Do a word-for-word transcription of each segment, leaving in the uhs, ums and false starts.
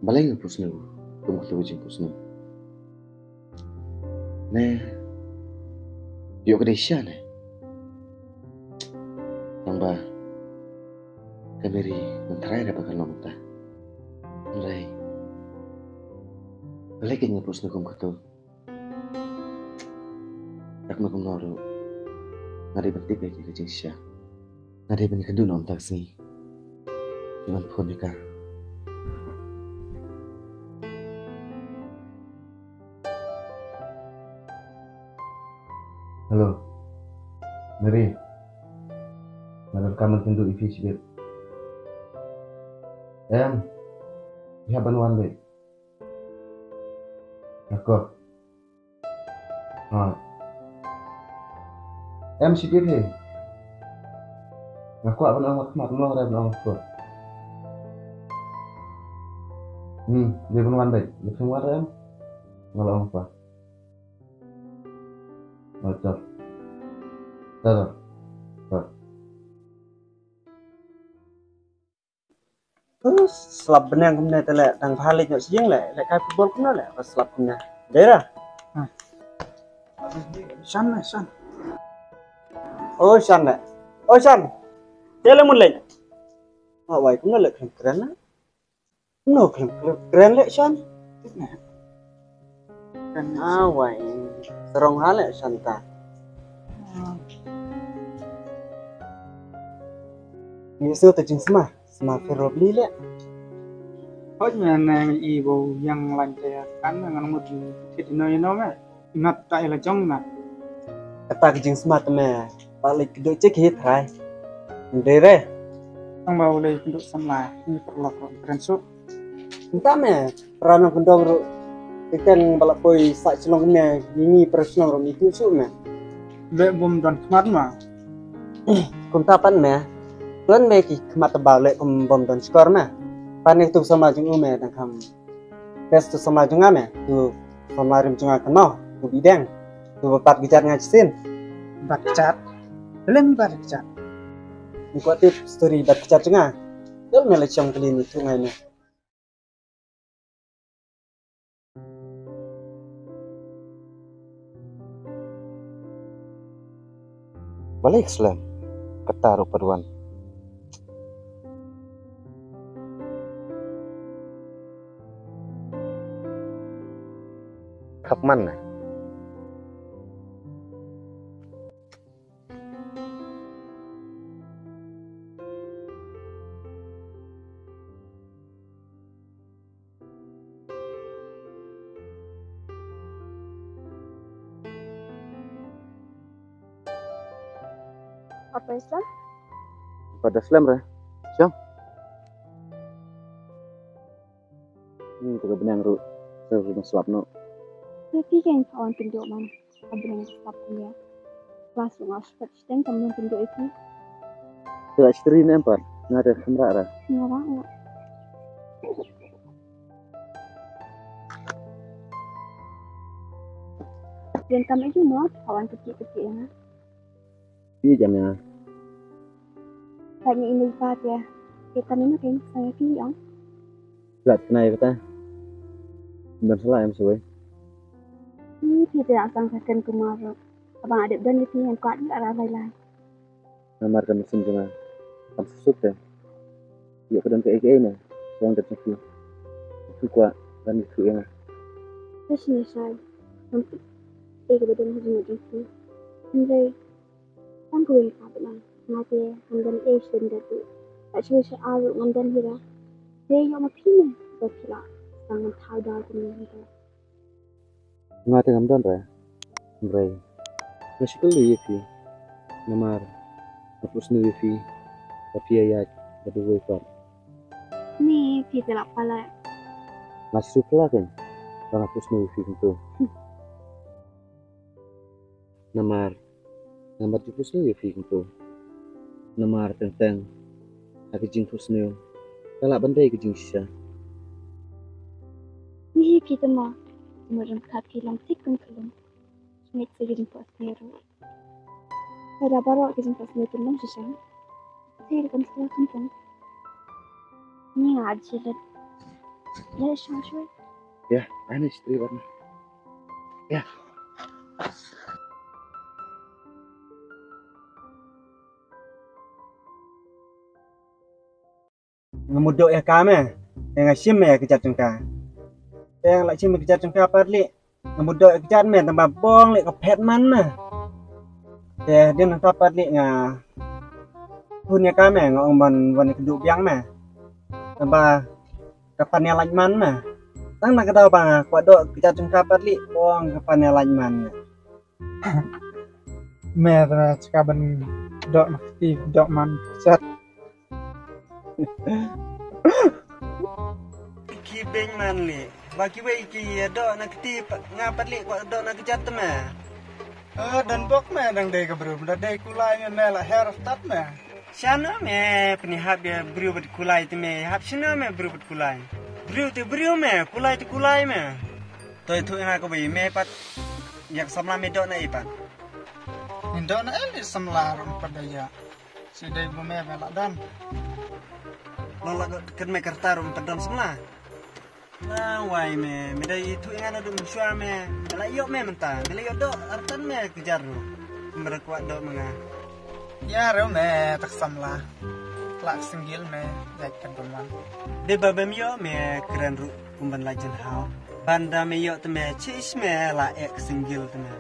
Balei nga pyrshang kum kata ka jingpyrshang? Ne, ïoh ka dei shisha ne? Tang ba ka Mary ngan tharai re ba kan long mynta. Hynrei balei kein nga pyrshang kum kata? Dak ma kumno ruh, nga dei ban tip ïa ka jingshisha. Nga dei ban ïakynduh noh mynta ka sngi. Ngan phone ïa ka. Hello Mary. Nga donkam ban kynduh ïa phi shibit. Em, phi hap ban wan beit. Nga kwah. Ha. Em, shibit hi. Nga kwah ban ong ha khmat, mo, hynrei ban ong ha khmat. Hmm, dei ban wan beit. Dei ban wan, em. Nga la ong ha khmat. Oi, to. To, to. To. Uh, slap bneng kumne te leh, dang bha leh nyok sing leh, leh kai football kumne leh, ba slap kumne. Dei ra? Hmm. Shan leh, shan. Oh, shan leh. Oh, shan. Te leh mun leh. Oh, wai kumne leh kren kren leh. No, kren kren kren leh shan. Kren leh shan. Ah, wai. Sarong ha leh shan ta. Ah. Ngi shu ta jingsma. Sma phi ruh bli leh. Hoj me ne i bo yang lan te kan ngan mut thit ino ino me. Ngat ta ila jong ngat. Kata ka jingsma te me. Ba leh kdu che ki trai. Ndere. Tang ba u leh kdu samla. Ni perlu ko kren su. Nta me. Pranong kendong ruh. Ikan ba la poi sa chlong ne. Ni ni pranong ruh ni tu su me. Leh bom don khmat ma. Kumta pat me. Tuan me ki khmat ba leh kum bom don skor me. Pan ni tu sama jong u me dang kham. Best tu samla jong nga me, tu samla rim jong nga kano, tu bideng, tu bat kjat nga chisin. Bat kjat? Lem bat kjat. Ni ko tip story bat kjat jong nga. Dol me la chong kali ni tu ngai me. Balei slem? Kata ruh pat wan. Khap man ne? Apa Islam? Pada Islam re. Siang. Hmm, tu ka bneng ruh. Sa ruh slap noh. Tapi kan kawan tunjuk man. Ka bneng slap dia. Kelas nga step step kamu tunjuk itu. Tidak istri ni empat. Nada kamera ra. Nada. Jan kam itu mo, kawan kecil-kecil ya. Pi jam ya. Tanya ini pat ya. Kita ni makin saya pi yang. Lat kena ya kata. Ban salah em sawai. Ni pi tidak sang sakan kemar. Abang adep dan itu yang kuat ni arah lai lai. Namar ka mynsiem jong nga kam suk suk te. Ïoh ka don kaei kaei ne shuwa ka jong phi. Phi kwah ban ïathuh ïa nga. Te shane shai ngam tip ei kaba don ha jingmut jong phi. Hynrei tang kawei ka bynta nga te ngam don ei shuwa da tu. Ka shuwa sha ar ruh ngam don hi ra. Te ïoh ma phi ne ba phi lah tang ngam thaw daw kumne hangta. Nga te ngam don re. Hynrei nga shu kylli ïa phi. Namar nga pyrshah ïa phi ba phi ïaid bad uwei pat. Ni phi te lah palat. Nga shu palat kein ba nga pyrshah ïa phi kumto. Namar Namar ju pyrshah ïa phi kumto. Namar teng teng ha ka jingpyrshah ka lah ban dei ka jingshisha. Ni phi te mo, mo ryngkat phi long thik kum ka lum. Ngi te ka jingpyrshah ruh. Lada baroh ka jingpyrshah kan long shisha. Te kan shisha kan long. Ni nga jilet. Ïa, sha shuwa. Ïa, ani stri bad na. Ïa. Nga mut doh ïa ka me. Te nga shim me ïa ka jat jong ka. Te nga la shim ïa ka jat jong ka pat lih. Nga mut doh ïa ka jat me tang ba bong leh ka phet man me. Te hadien nangta pat leh nga hun ïa ka me, nga ong ban wan ïa ka duh biang me. Tang ba ka pan ïa lait man me. Tang na ka daw ba nga kwah doh ka jat jong ka pat leh bong ka pan ïa lait man me. Me te me, sha ka ban doh na ka kti, doh man ka jat. Ki beng man leh. Ba kiwei ki ïa doh na ka kti, pa-, nga pat leh kwah doh na ka jat te me. Eh, don bok me, dang dei ka briew, dang dei kulai me, me la her tat me. Shano me, pynïahap ïa briew bad kulai te me, hap shano me briew bad kulai. Briew te briew me, kulai te kulai me. To ïathuh ïa nga kawei, me pat ïa ka samla me doh na ei pat? Ngin doh na ei leh samla ruh pat da ïa. Shi dei ba me ba la don. Long la kynmaw kyrta ruh me pat don samla. Nang wai me, me dei ïathuh ïa nga naduh mynshuwa me. Me la ïoh me mynta, me la ïoh doh artat me ka jar ruh. Me da kwah doh ma nga. Ïa ruh me tak samla. Tlak single me, jait kan pynwan. Dei ba bym ïoh me kren ruh kum ban lait jynhaw. Ban da me ïoh te me chis me la ek single te me.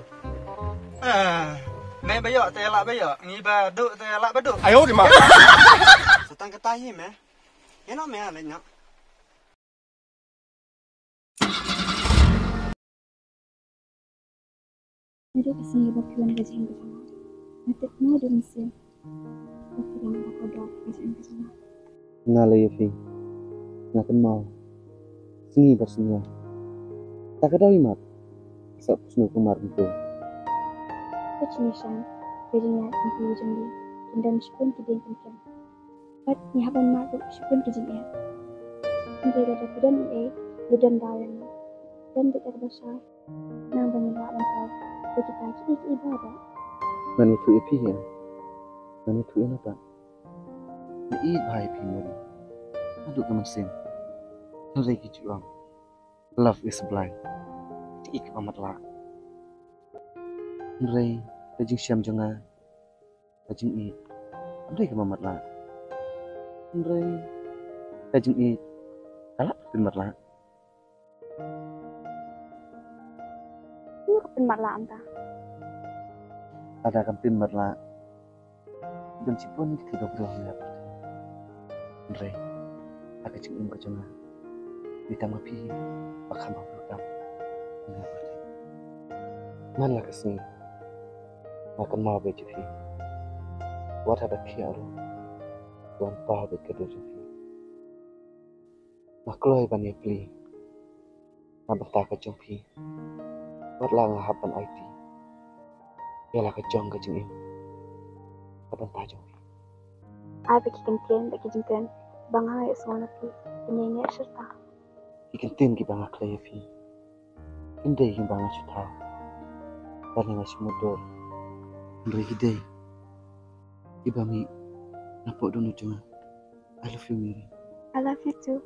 Ah, me ba ïoh te la ba ïoh, ngi ba duh te la ba duh. Ayo di ma. Sa tang kata hi me. Ïa noh me leit noh. Nga dei ka sngi ba phi wan ka jingim ka jong nga. Nga tip nga dei mynsiem ba phi dang da kordor ka jingim ka jong nga. Nga la ïa phi, nga kynmaw sngi bad sngi. Ta ka daw imat sa pus nu kumar ntu. Ka jingïashem ka jingïaid ntu jong ngi kin don shibun ki dieng ki kem. Bad ngi hap ban mad ruh shibun ki jingeh. Hynrei lada phi don ei ei, ngi don daw ïa ngi. Don beit da kaba shai. Nang ba ngi lah ban thaw ïa kita kiei kiei baroh. Ngan ïathuh ïa phi ïa. Ngan ïathuh ïa nata. Nga ïeit bha ïa phi Mary. Haduh ka mynsiem. Hynrei ki ju ong, love is blind. Te ïeit kaba matlah. Hynrei ka jingshem jong nga, ka jingïeit, hynrei kaba matlah. Hynrei ka jingïeit ka lah pynmatlah. Kumno ka pynmatlah mynta? Lada kam pynmatlah, don shibun ki ba briew hangne ha pyrthei. Hynrei ha ka jingim ka jong nga, dei tang ma phi ba kham bha briew tam hangne ha pyrthei. Man la ka sngi nga kynmaw beit ïa phi. Wat haba khiah ruh, wan paw beit ka dur jong phi. Nga kloi ban ïa pli na bynta ka jong phi. Wat la nga hap ban aiti ïa la ka jong ka jingim na bynta jong phi. Ai ba ki kyntien bad ki jingkren ba nga ïohsngew na phi, pynïaid neh shirta. Ki kyntien kiba nga khlei ïa phi kim dei kiba nga shu thaw lane nga shu mutdur. Hynrei ki dei kiba mih napoh dohnud jong nga. I love you, Mary. I love you too.